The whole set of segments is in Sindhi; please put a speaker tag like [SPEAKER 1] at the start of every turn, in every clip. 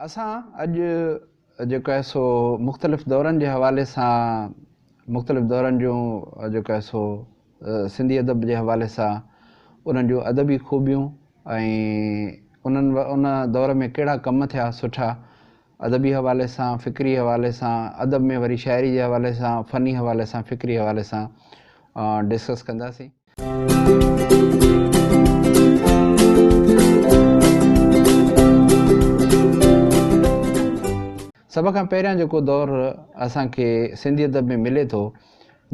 [SPEAKER 1] اسان اڄ جيڪو آهي سو مختلف دورن جي حوالي سان مختلف دورن جون جيڪو آهي سو سنڌي ادب جي حوالي سان انهن جون ادبي خوبيون ۽ انهن ان دور ۾ ڪهڙا ڪم ٿيا سٺا ادبي حوالي سان فڪري حوالي سان ادب ۾ وري شاعري جي حوالي سان فني حوالي سان فڪري حوالي سان ڊسڪس ڪنداسين. سڀ کان پهريان جيڪو دور اسان کي سنڌي ادب ۾ ملي ٿو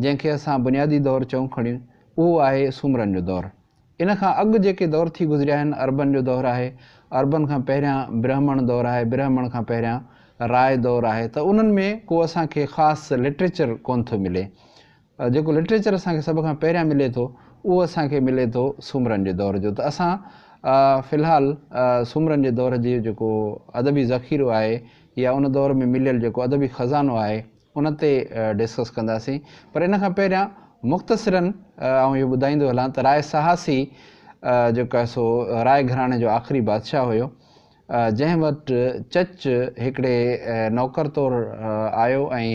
[SPEAKER 1] جنهن کي اسان بنيادي دور چئون کڻي اهو آهي سومرن جو دور. ان کان اڳ جيڪي دور ٿي گذريا آهن عربن جو دور آهي، عربن کان پهريان برهمڻ دور آهي، برهمڻ کان پهريان راء دور آهي ته انهن ۾ ڪو اسان کي خاص لٽريچر ڪونه ٿو ملي. جيڪو لٽريچر اسان کي سڀ کان پهريان ملي ٿو اهو اسان کي ملي ٿو سومرن جي دور جو ته اسان في الحال سومرن جي دور جي جيڪو ادبي ذخيرو آهي يا ان دور ۾ مليل جيڪو ادبي خزانو آهي ان تي ڊسڪس ڪنداسين پر ان کان پهريان مختصراً آئون اهو ٻڌائيندو هلان ته راء سهاسي جيڪو آهي سو راء گهراڻي جو آخري بادشاهه هيو جنهن وٽ چچ هڪڙي نوڪر طور آيو ۽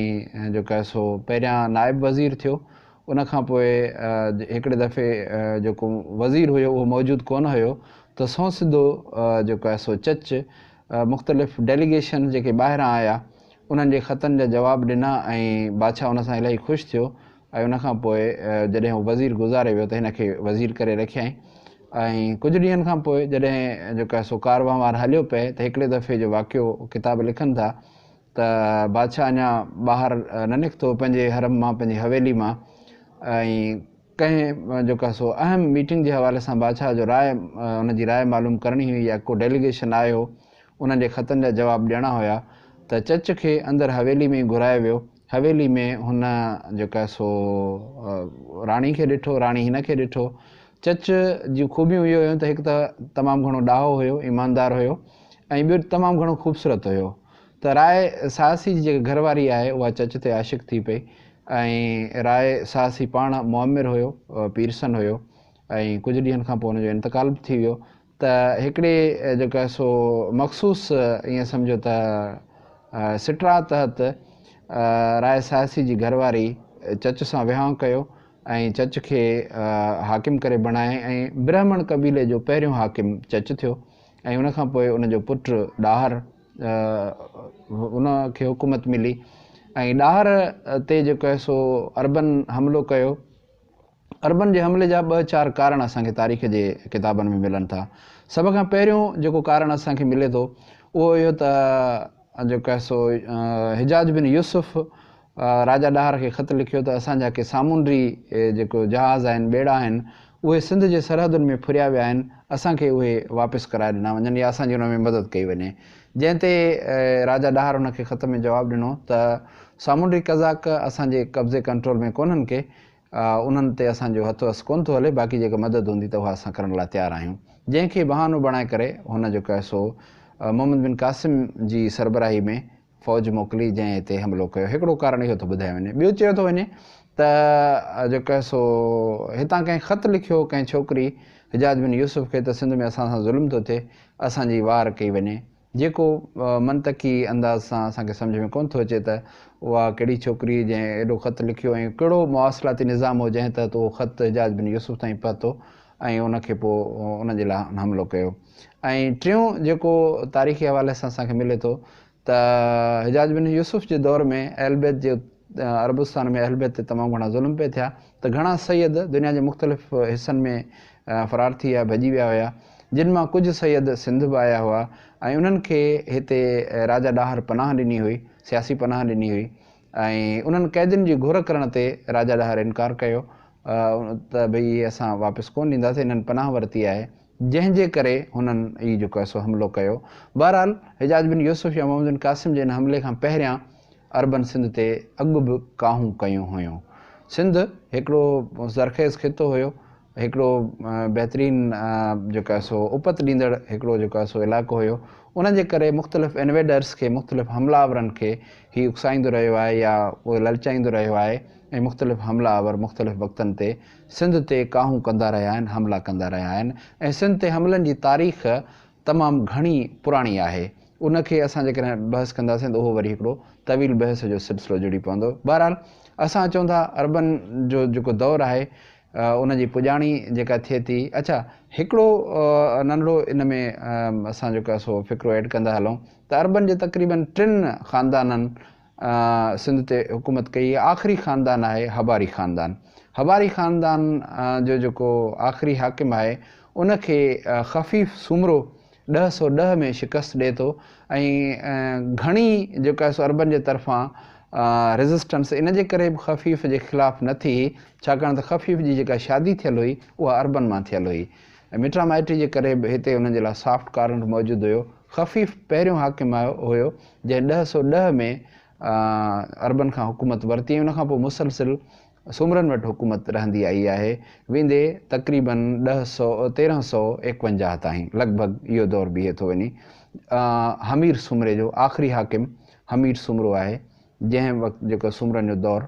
[SPEAKER 1] جيڪو آهي سو پهريان نائب وزير ٿيو ان کان پوء هڪڙي دفعي جيڪو وزير هيو اهو موجود ڪونه هيو ته سو سڌو جيڪو آهي سو چچ مختلف ڊيليگيشن جيڪي ٻاهران آيا انهن جي خطن جا جواب ڏنا ۽ بادشاهه ان سان الاهي خوش ٿيو ۽ ان کان پوء جڏهن هو وزير گذاري ويو ته هن کي وزير ڪري رکيائين ۽ ڪجهه ڏينهن کان پوء جڏهن جيڪو آهي سو ڪار وهنوار هليو پئي ته هڪڙي دفعي جو واقعو ڪتاب لکن ٿا ته بادشاهه اڃا ٻاهر نه نڪتو پنهنجي حرم مان پنهنجي حويلي مان ۽ ڪنهن جيڪو آهي سو اهم ميٽنگ جي حوالي سان بادشاهه جو راء ان جي راء معلوم ڪرڻي هئي يا ڪو ڊيليگيشن آيو انهن جي خطن جا جواب ڏيڻا هيا ته چچ کي اندر حويلي ۾ ئي گهرايو ويو. حويلي ۾ هن جيڪو آهي سو راڻي کي ڏٺو، راڻي هن کي ڏٺو. چچ جون خوبيون اهي هيون ته هڪ ته تمام گهڻو ڏاهو هيو، ايماندار هيو ۽ ٻيو تمام گهڻو خوبصورت هيو. ته راء ساهسي جي جيڪا گهر واري آهي اها چچ تي عاشق ٿي پئي ۽ راء ساهسي پاڻ معمر هيو، پيرسن هيو ۽ ڪجهه ڏينهن کان پوء هن جو انتقال به ٿي ويو. ته هڪڙي جيڪو آهي سو مخصوص ائين سمجهو ته سٽرا تحت راء ساهسي جي گهر واري چچ سان وهانء ڪيو ۽ چچ کي حاڪم ڪري بڻايائين ۽ برهمڻ قبيلي جو پهريون حاڪم چچ ٿيو ۽ ان کان پوء ان جو پٽ ڏاهر ان کي حڪومت ملي ۽ ڏاهر تي جيڪو آهي سو عربن حملو ڪيو. عربن جي حملي جا ٻه چار ڪارڻ اسان کي تاريخ جي ڪتابن ۾ ملن ٿا. سڀ کان پهريون جيڪو ڪارڻ اسان کي ملي ٿو اهو اهو ته جيڪو آهي سو حجاج بن يوسف راجا ڏاهر کي خط لکيو ته اسان جا ڪي سامونڊي جيڪو جهاز آهن، ٻيڙا آهن، اهي سنڌ جي سرحدن ۾ ڦريا ويا آهن، اسان کي اهي واپس ڪرائي ڏنا وڃن يا اسان جي ان ۾ مدد ڪئي وڃي. جنهن تي راجا ڏاهر ان کي خط ۾ جواب ڏنو ته سامونڊي قزاق اسان جي قبضي ڪنٽرول ۾ ڪونهن ڪي، انهن تي اسان جو هٿ وس ڪونه ٿو هلي، باقي جيڪا مدد هوندي ته اها اسان ڪرڻ لاء تيار آهيون. جنهن کي بهانو بڻائي ڪري هن جيڪو آهي سو محمد بن قاسم جي سربراهي ۾ فوج موڪلي جنهن هتي حملو ڪيو. هڪڙو ڪارڻ اهو ٿو ٻڌايو وڃي. ٻيو چيو ٿو وڃي ته جيڪو آهي سو هتان ڪنهن خط لکيو ڪنهن ڇوڪري حجاج بن يوسف کي ته سنڌ ۾ اسان سان ظلم ٿو ٿئي اسان جي واهر ڪئي وڃي. جيڪو منطقي انداز سان اسان کي سمجهه ۾ ڪونه ٿو اچي ته اها ڪهڙي ڇوڪري جنهن ايڏو خط لکيو ۽ ڪهڙو مواصلاتي نظام هو جنهن تحت اهو خط حجاج بن يوسف تائين پهتو ۽ ان کي پوء ان جي لاء حملو ڪيو ۽ ٽيون جيڪو تاريخي حوالي سان اسان کي ملي ٿو ته حجاج بن يوسف جي دور ۾ اهل بيت جي عربستان ۾ اهل بيت تي تمام گهڻا ظلم پئي ٿيا ته گهڻا سيد دنيا جي مختلف حصن ۾ فرار ٿي ويا ڀڄي ويا هيا جن مان ڪجهه سيد سنڌ به آيا هئا ۽ انهن کي هتي راجا ڏاهر پناهه ڏني هئي، سياسي پناهه ڏني هئي ۽ انهن قيدين جي گهر ڪرڻ تي راجا ڏاهر انڪار ڪيو ته ڀئي اهي اسان واپس ڪونه ڏينداسين، انهن پناهه ورتي آهي، جنهن جي ڪري هنن هي جيڪو آهي سو حملو ڪيو. بهرحال حجاج بن يوسف يا محمد بن قاسم جي ان حملي کان پهريان عربن سنڌ تي اڳ به ڪاهون ڪيون هيون. سنڌ هڪڙو زرخيز خطو هيو، هڪڙو بهترين جيڪو آهي سو اپت ڏيندڙ هڪڙو جيڪو آهي سو علائقو هيو ان جي ڪري مختلف انويڊرس کي مختلف حمله آورن کي هي اڪسائيندو رهيو آهي يا اهي للچائيندو رهيو آهي ۽ مختلف حمله آور مختلف وقتن تي سنڌ تي ڪاهون ڪندا رهيا آهن حملا ڪندا رهيا آهن ۽ سنڌ تي حملن جي تاريخ تمام گهڻي پراڻي آهي. ان کي اسان جيڪڏهن بحث ڪنداسين ته اهو وري هڪڙو طويل بحث جو سلسلو جڙي پوندو. بهرحال اسان اچون ٿا عربن جو جيڪو دور آهي ان جي پڄاڻي جيڪا ٿئي ٿي. اڇا هڪڙو ننڍڙو ان ۾ اسان جيڪو آهي سو فقرو ايڊ ڪندا هلون ته عربن جي تقريبن ٽن خاندانن سنڌ تي حڪومت ڪئي. آخري خاندان آهي هباري خاندان. هباري خاندان جو جيڪو آخري حاڪم آهي ان کي خفيف سومرو 1010 ۾ شڪست ڏئي ٿو ۽ گهڻي جيڪو آهي سو عربن جي طرفان ريزسٽنس ان جي ڪري به خفيف جي خلاف نه ٿي هئي ڇاڪاڻ ته خفيف جي جيڪا شادي ٿيل هئي اها عربن مان ٿيل هئي ۽ مٽا مائٽي جي ڪري به هتي انهن جي لاء سافٽ ڪارنر موجود هيو. خفيف پهريون حاڪم هيو جنهن 1010 ۾ عربن کان حڪومت ورتي ۽ ان کان پوء مسلسل سومرن وٽ حڪومت رهندي آئي آهي، ويندي تقريباً ڏهه سو 1351 تائين لڳ ڀڳ اهو دور بيهي ٿو وڃي. همير سومري جو آخري حاڪم همير سومرو آهي، جنهن وقت جيڪو سومرن جو دور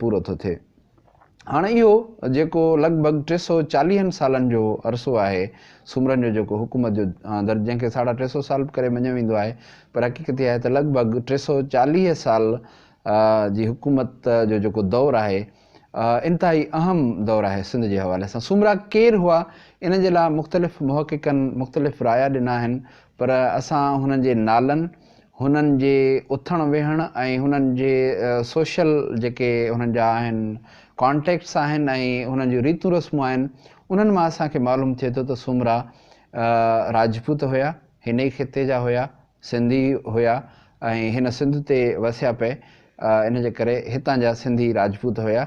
[SPEAKER 1] پورو ٿو ٿئي. هاڻ اهو جيڪو لڳ ڀڳ ٽي سو چاليهن سالن جو عرصو آهي سومرن جو جيڪو حڪومت جو در جنهن کي ساڍا ٽي سو سال به ڪري مڃيو ويندو آهي پر حقيقت اها آهي ته لڳ ڀڳ 340 سال جي حڪومت جو جيڪو دور آهي انتهائي اهم دور آهي سنڌ جي حوالي سان. سومرا ڪير هئا ان جي لاء مختلف محققن مختلف رايا ڏنا آهن پر اسان هنن جي نالن، هنن جي اٿڻ ويهڻ ۽ هنن جي سوشل جيڪي هنن جا آهن ڪانٽيڪٽس آهن ۽ هنن جون ريتون رسمون آهن انهن مان اسان کي معلوم ٿئي ٿو ته سومرا راجپوت هيا، هن ئي خطي جا هيا، سنڌي هيا ۽ هن سنڌ تي وسيا پئي ان جي ڪري هتان جا سنڌي راجپوت هيا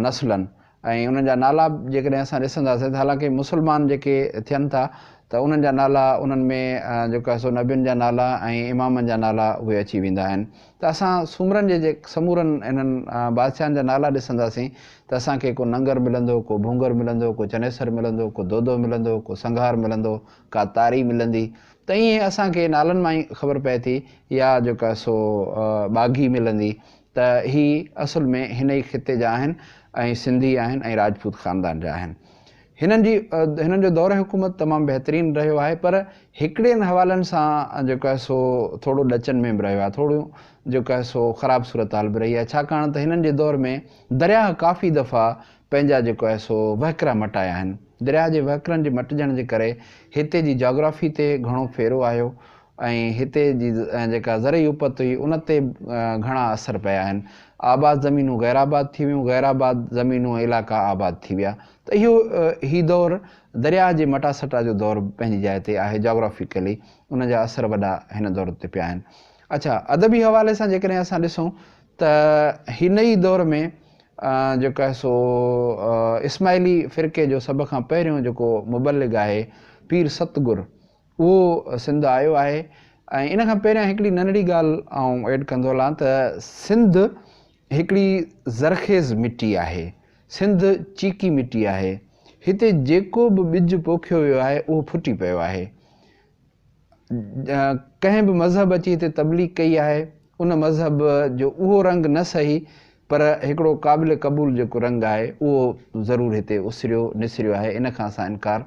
[SPEAKER 1] نسلن ۽ انهن جا نالا به جيڪڏهن اسان ڏسنداسين ته حالانڪه مسلمان جيڪي ٿين ٿا ته انهن جا نالا انهن ۾ جيڪو آهي سو نبين جا نالا ۽ امامن جا نالا اهي اچي ويندا آهن ته اسان سومرن جي سمورن انهن بادشاهن جا نالا ڏسنداسين ته اسان کي ڪو ننگر ملندو ڪو ڀونگر ملندو ڪو چنيسر ملندو ڪو دودو ملندو ڪو سنگهار ملندو ڪا تاري ملندي ته ائين اسان کي نالن مان ئي خبر پئي ٿي يا جيڪو آهي سو ٻاگهي ملندي ته هي اصل ۾ هن ئي خطي جا آهن ۽ سنڌي آهن ۽ راجپوت خاندان جا آهن. هنن جي هنن جو دور حڪومت تمام بهترين رهيو آهي پر هڪڙين حوالن سان جيڪو آهي سو ٿورو ڏچن ۾ به رهيو آهي ٿورو جيڪو آهي سو خراب صورتحال به رهي آهي ڇاڪاڻ ته هنن جي دور ۾ درياهه ڪافي دفعا پنهنجا جيڪو آهي سو وهڪرا مٽايا آهن. درياهه جي وهڪرن جي مٽجڻ جي ڪري هتي جي جاگرافي تي گهڻو ڦيرو آيو ۽ هتي جي جيڪا زرعي اپت هئي ان تي گهڻا اثر پيا آهن. آباد زمينون غير آباد ٿي ويون، غير آباد زمينون ۽ علائقا آباد ٿي ويا ته اهو هي دور درياهه جي مٽاسٽا جو دور به پنهنجي جاء تي آهي جاگرافيڪلي ان جا اثر وڏا هن دور تي پيا آهن. اڇا ادبي حوالي سان جيڪڏهن اسان ڏسون ته هن ئي دور ۾ جيڪو آهي سو اسماعيلي فرقي جو سڀ کان پهريون جيڪو مبلغ آهي پير ستگر اهو سنڌ آيو آهي ۽ ان کان پهريان هڪڙي ننڍڙي ڳالهه آئون ايڊ ڪندو هلان ته سنڌ هڪڙي زرخيز مٽي آهي سنڌ چيڪي مٽي آهي هتي جيڪو به ٻج پوکيو ويو آهي اهو ڦٽي پيو آهي ڪنهن به مذهب اچي هتي تبليغ ڪئي آهي ان مذهب جو اهو رنگ نه سهي پر هڪڙو قابل قبول جيڪو رنگ آهي اهو ضرور هتي اسريو نسريو آهي ان کان اسان انڪار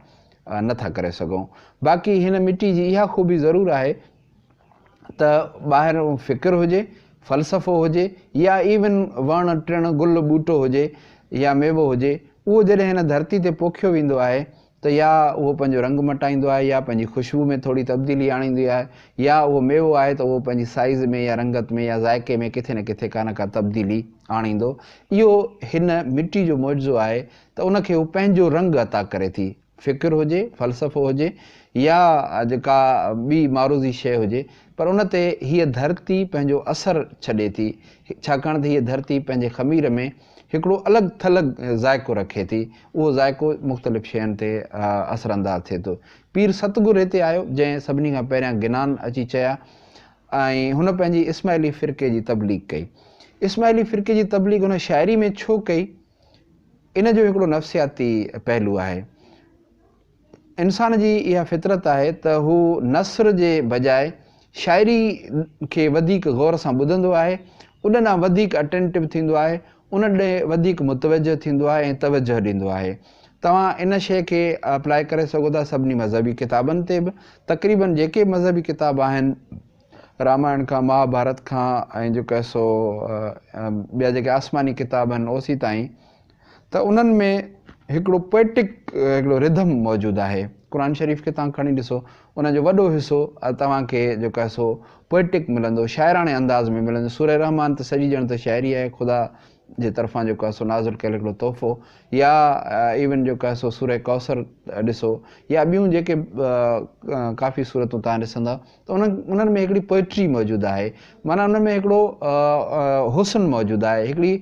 [SPEAKER 1] نه ٿا ڪري سگهون باقي هن مٽي جي اها خوبي ضرور آهي ته ٻاهرون فڪر هجي فلسفو هجي يا ايون وڻ ٽڻ گل ٻوٽو هجي يا ميوو هجي اهو جڏهن هن ڌرتي تي پوکيو ويندو آهي ته يا اهو پنهنجو رنگ مٽائيندو آهي يا پنهنجي خوشبو ۾ ٿوري تبديلي آڻيندي آهي يا اهو ميوو آهي ته اهو پنهنجي سائيز ۾ يا رنگت ۾ يا ذائقي ۾ ڪٿي نه ڪٿي ڪا نه ڪا تبديلي آڻيندو. اهو هن مٽي جو معجزو آهي ته ان کي هو پنهنجو رنگ عطا ڪري ٿي. فڪر هجي، فلسفو هجي يا ڪا ٻي معروضي شيء هجي پر ان تي هيء ڌرتي پنهنجو اثر ڇڏي ٿي ڇاڪاڻ ته هيء ڌرتي پنهنجي خمير ۾ هڪڙو الڳ ٿلڳ ذائقو رکي ٿي، اهو ذائقو مختلف شين تي اثر انداز ٿئي ٿو. پير ستگر هتي آيو، جنهن سڀني کان پهريان گنان اچي چيا ۽ هن پنهنجي اسماعيلي فرقي جي تبليغ ڪئي. اسماعيلي فرقي جي تبليغ هن شاعري ۾ ڇو ڪئي؟ ان جو هڪڙو نفسياتي پهلو آهي. انسان جي اها فطرت آهي ته هو نثر جي بجاء شاعري کي وڌيڪ غور سان ٻڌندو آهي، ان ڏانهن وڌيڪ Attentive ٿيندو آهي، ان ڏي وڌيڪ متوجه ٿيندو آهي ۽ توجه ڏيندو آهي. توهان ان شيء کي اپلاء ڪري سگهو ٿا سڀني مذهبي ڪتابن تي به. تقريبن جيڪي به مذهبي ڪتاب آهن، رامائڻ کان مهاڀارت کان ۽ جيڪو آهي سو ٻيا جيڪي آسماني ڪتاب آهن اوسي تائين، ته انهن ۾ هڪڙو پوئٽڪ هڪڙو رڌم موجود آهي. قرآن شريف کي توهان کڻي ڏسو، ان جو وڏو حصو توهان کي جيڪو آهي سو پوئٽڪ ملندو، شاعراڻي انداز ۾ ملندو. سورة رحمان ته سڄي ڄڻ ته شاعري آهي، خدا جي طرفان جيڪو آهي سو نازل ڪيل هڪڙو تحفو، يا ايون جيڪو آهي سو سورة ڪوثر ڏسو يا ٻيون جيڪي ڪافي سورتون توهان ڏسندا ته انهن انهن ۾ هڪڙي پوئٽري موجود آهي، معنيٰ انهن ۾ هڪڙو حسن موجود آهي، هڪڙي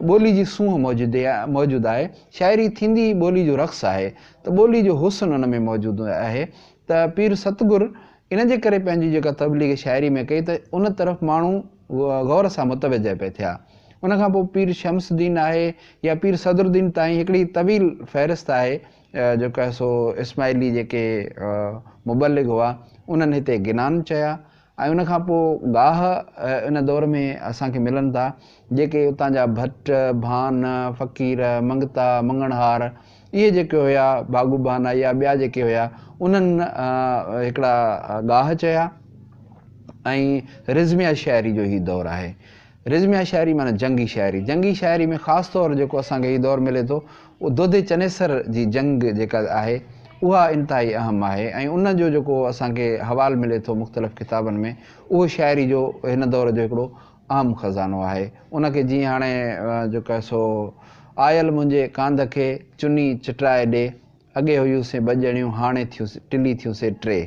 [SPEAKER 1] ٻولي جي سونهن موجود موجود آهي. شاعري ٿيندي ئي ٻولي جو رقص آهي ته ٻولي جو حسن ان ۾ موجود آهي ته پير ستگر ان جي ڪري پنهنجي جيڪا تبليغ شاعري ۾ ڪئي ته ان طرف ماڻهو غور سان متوجه پئي ٿيا. ان کان پوء پير شمس الدين آهي يا پير صدرالدين تائين هڪڙي طويل فهرست آهي جيڪو آهي سو اسماعيلي جيڪي مبلغ هئا انهن هتي گنان چيا ۽ ان کان پوء ڳاهه ان دور ۾ اسان کي ملن ٿا جيڪي اتان جا ڀٽ، ڀان، فقير، منگتا، مڱڻهار اهي جيڪي هيا باگو ڀانا يا ٻيا جيڪي هيا انهن هڪڙا ڳاهه چيا ۽ رزميه شاعري جو هي دور آهي. رزميه شاعري معنيٰ جنگي شاعري. جنگي شاعري ۾ خاص طور جيڪو اسان کي هي دور ملي ٿو اهو دودي چنيسر جي جنگ جيڪا آهي اها انتهائي اهم آهي ۽ ان جو جيڪو اسان کي حوال ملي ٿو مختلف ڪتابن ۾ اهو شاعري جو هن دور جو هڪڙو اهم خزانو آهي. ان کي جيئن هاڻي جيڪو آهي سو آيل منهنجي ڪانڌ کي چني چٽرائي ڏي، اڳي هيون سي ٻه ڄڻيون هاڻي ٿيون ٽلي ٿيون سي ٽي.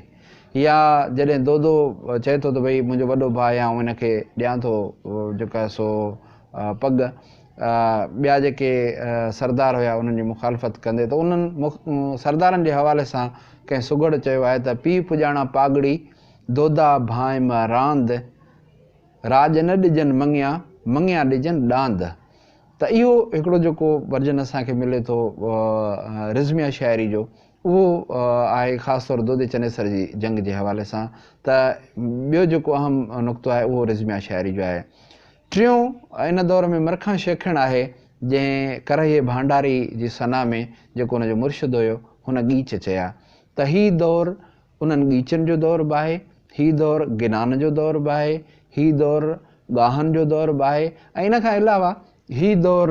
[SPEAKER 1] يا جڏهن دودو چئي ٿو ته ڀئي منهنجو وڏو ڀاء آهي آئون هن کي ڏيان ٿو جيڪو آهي سو پڳ. ٻيا جيڪي سردار هيا انهن جي مخالفت ڪندي ته انهن سردارن جي حوالي سان ڪنهن سگهڙ چيو آهي ته پيء پڄاڻا پاڳڙي، دودا ڀانئم راند، راڄ نه ڏجن مڱيا، مڱيا ڏجن ڏاند. ته اهو هڪڙو جيڪو ورجن اسان کي ملي ٿو رزميه شاعري جو اهو آهي خاص طور دودي چنيسر جي جنگ جي حوالي سان ته ٻيو جيڪو اهم نقطو آهي اهو رزميه شاعري جو آهي. ٽيون ان دور ۾ مرکان شيخڻ آهي جنهن ڪرهيي ڀانڊاري جي ثنا ۾ جيڪو ان جو مرشد هيو هن ڳيچ چيا ته هي دور انهن ڳيچن جو دور به آهي، هي دور گنان جو دور به آهي، هي دور ڳاهن جو دور به آهي ۽ ان کان علاوه هي دور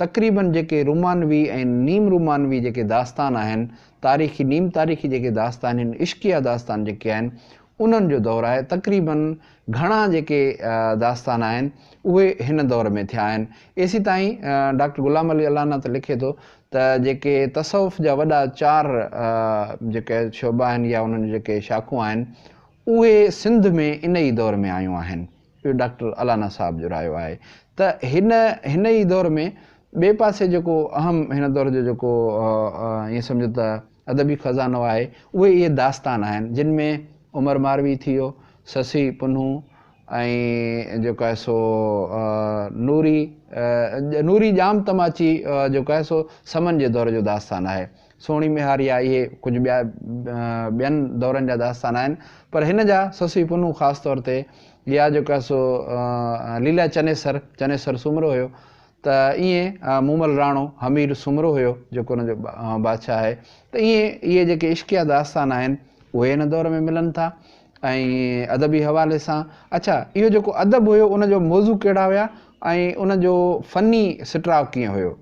[SPEAKER 1] تقريباً جيڪي رومانوي ۽ نيم رومانوي جيڪي داستان آهن، تاريخي نيم تاريخي جيڪي داستان آهن، عشقيه داستان جيڪي آهن، انهن جو دور آهي. تقريباً گهڻا جيڪي داستان آهن، اهي هن دور ۾ ٿيا آهن. ايسيتائين ڊاڪٽر غلام علي الانا ته لکي ٿو ته جيڪي تصوف جا وڏا چار جيڪي شعبا آهن يا انهن جون جيڪي شاخون آهن اهي سنڌ ۾ ان ئي دور ۾ آيون آهن. اهو ڊاڪٽر الانا صاحب جو رايو آهي ته هن هن ئي دور ۾ ٻئي پاسي جيڪو اهم هن دور جو جيڪو ائين سمجهو ته ادبي خزانو آهي اهي اهي داستان آهن جن ۾ عمر ماروي ٿي ويو، سسئي پنهون ۽ جيڪو آهي سو نوري نوري ڄام تماچي جيڪو آهي سو سمن جي دور جو داستان آهي. سهڻي ميهار يا اهي ڪجهه ٻيا ٻين دورن جا داستان آهن پر هن جا سسئي پنهون خاص طور تي يا جيڪو آهي سو ليلا چنيسر، چنيسر سومرو هيو ته ائين مومل راڻو حمير سومرو هيو جيڪو ان جو بادشاهه آهي ته ائين اهي جيڪي عشقيه داستان آهن اهي هن دور ۾ ملن ٿا ۽ ادبي حوالي سان اڇا اهو جيڪو ادب هيو ان جو موضوع ڪهڙا هيا ۽ ان جو فني سٽراء ڪيئن هيو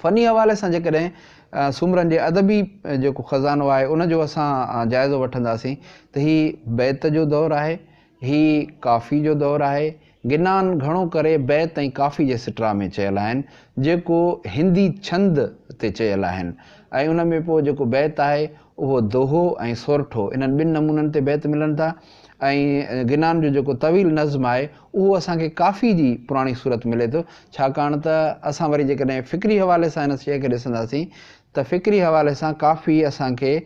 [SPEAKER 1] فني حوالي سان جيڪڏهن سومرن جي ادبي جيڪو خزانو آهي ان جو اسان جائزو وٺنداسين ته هي بيت جو دور آهي هي ڪافي جو دور آهي. گنان گهڻو ڪري بيت ۽ ڪافي جي سٽرا ۾ چيل آهن، جيڪو هندي ڇند تي چيل آهن ۽ ان ۾ پوء جيڪو بيت آهي اهو دوهو ۽ سورٺو انهن ٻن نمونن تي بيت ملن ٿا ۽ گنان جو جيڪو طويل نظم آهي اهو اسان کي ڪافي جي پراڻي صورت ملي ٿو ڇاڪاڻ ته اسان وري جيڪڏهن فڪري حوالي سان هن شيء کي ڏسنداسين ته فڪري حوالي سان ڪافي اسان کي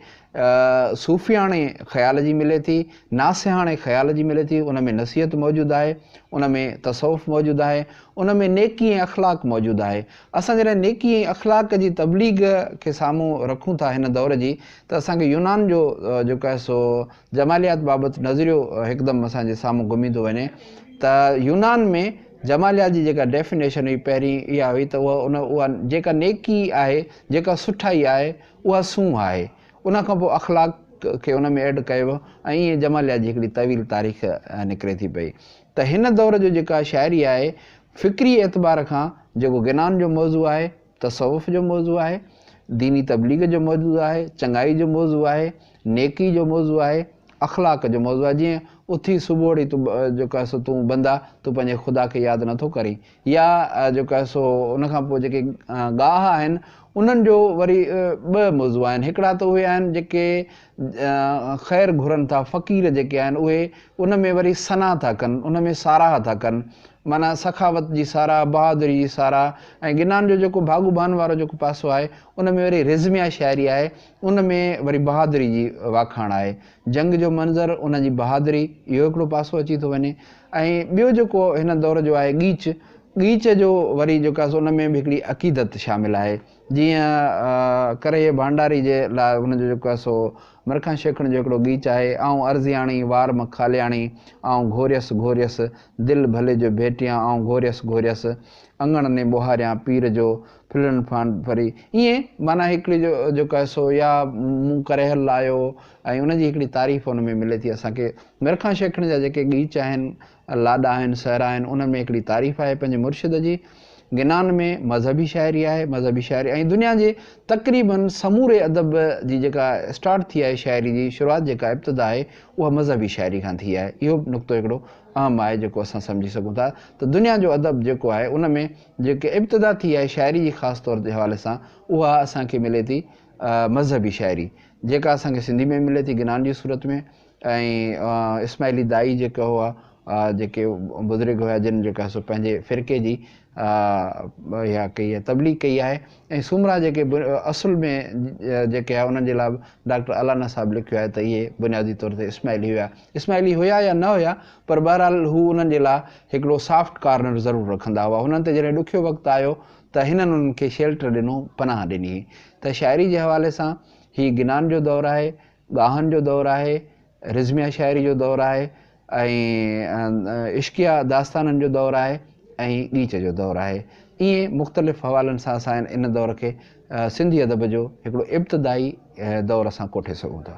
[SPEAKER 1] صوفياڻي خيال جي ملي ٿي، ناصحاڻي خيال جي ملي ٿي، ان ۾ نصيحت موجود آهي، ان ۾ تصوف موجود آهي، ان ۾ نيڪي ۽ اخلاق موجود آهي. اسان جڏهن نيڪي ۽ اخلاق جي تبليغ کي سامهون رکون ٿا هن دور جي ته اسان کي يونان جو جيڪو آهي سو جماليات بابت نظريو هڪدم اسان جي سامهون گهمي ٿو وڃي ته يونان ۾ جماليات جي جيڪا ڊيفينيشن هئي پهرين اها هئي ته اها ان اها جيڪا نيڪي آهي، جيڪا سٺائي آهي اها سونهن آهي. ان کان پوء اخلاق کي ان ۾ ايڊ ڪيو ويو ۽ ائين جماليات جي هڪڙي طويل تاريخ نڪري ٿي پئي ته هن دور جو جيڪا شاعري آهي فڪري اعتبار کان جيڪو گنان جو موضوع آهي، تصوف جو موضوع آهي، ديني تبليغ جو موضوع آهي، چڱائي جو موضوع آهي، نيڪي جو موضوع آهي، اخلاق جو موضوع آهي جيئن اٿي صبح تون جيڪو آهي سو تون بندا تون پنهنجي خدا کي ياد نٿو ڪرين يا جيڪو آهي سو ان کان پوء جيڪي ڳاهه آهن انهن جو وري ٻه موضوع آهن هڪڙا ته اهي آهن جيڪي خير گهرن ٿا فقير جيڪي آهن اهي ان ۾ وري ثنا ٿا ڪن ان ۾ ساراهه ٿا ڪن معنيٰ سخاوت جي ساراهه بهادري جي ساراهه ۽ گنان جو جيڪو ڀاڳو ڀان وارو جيڪو پاسو آهي ان ۾ وري رزميا شاعري آهي ان ۾ وري بهادري جي واکاڻ آهي جنگ جو منظر ان جي بهادري اهو هڪڙو پاسو اچي ٿو وڃي ۽ ٻيو جيڪو هن دور جو آهي ڳيچ، ڳيچ جو وري جيڪو آهي سو ان ۾ به هڪڙي عقيدت شامل آهي. جيئن ڪرهيي ڀانڊاري جي لاء هن جو جيڪو آهي سو مرکان شيخڻ جو هڪڙو ڳيچ آهي، آئون عرضياڻي وار م خالياڻي، آئون گهوريس گهوريس، دل ڀلي جو ڀيٽيان، آئون گهوريس گهوريس، اڱڻ ني ٻوهاريان پير جو، ڦلن ڦان ڦري. ائين معنيٰ هڪڙي جو جيڪو آهي سو يا مون ڪرهيل لايو ۽ ان جي هڪڙي تعريف ان ۾ ملي ٿي اسان کي. مرکان شيخڻ جا جيڪي ڳيچ آهن، لاڏا آهن، سهرا آهن، انهن ۾ هڪڙي تعريف آهي پنهنجي مرشد جي. گنان ۾ مذهبي شاعري آهي، مذهبي شاعري ۽ دنيا جي تقريباً سموري ادب جي جيڪا اسٽارٽ ٿي آهي شاعري جي شروعات جيڪا ابتدا آهي اها مذهبي شاعري کان ٿي آهي. اهو به نقطو هڪڙو اهم آهي جيڪو اسان سمجهي سگهون ٿا ته دنيا جو ادب جيڪو آهي ان ۾ جيڪي ابتدا ٿي آهي شاعري جي خاص طور جي حوالي سان اها اسان کي ملي ٿي مذهبي شاعري جيڪا اسان کي سنڌي ۾ ملي ٿي گنان جي صورت ۾ ۽ اسماعيلي داعي جيڪا هئا جيڪي بزرگ هيا جن جيڪا سو پنهنجي فرقي جي اها ڪئي آهي تبليغ ڪئي آهي ۽ سومرا جيڪي اصل ۾ جيڪي آهي انهن جي لاء ڊاڪٽر الانا صاحب لکيو آهي ته اهي بنيادي طور تي اسماعيلي هيا اسماعيلي هيا يا نه هيا پر بهرحال هو انهن جي لاء هڪڙو سافٽ ڪارنر ضرور رکندا هئا هنن تي جڏهن ڏکيو وقت آيو ته هنن انهن کي شيلٽر ڏنو، پناهه ڏني. ته شاعري جي حوالي سان هي گنان جو دور آهي، ڳاهن جو دور آهي، رزميه شاعري جو دور آهي ۽ عشقيه داستانن جو دور آهي ۽ ڳيچ جو دور آهي. ائين مختلف حوالن سان اسان ان دور کي سنڌي ادب جو هڪڙو ابتدائي دور اسان ڪوٺي سگهون ٿا.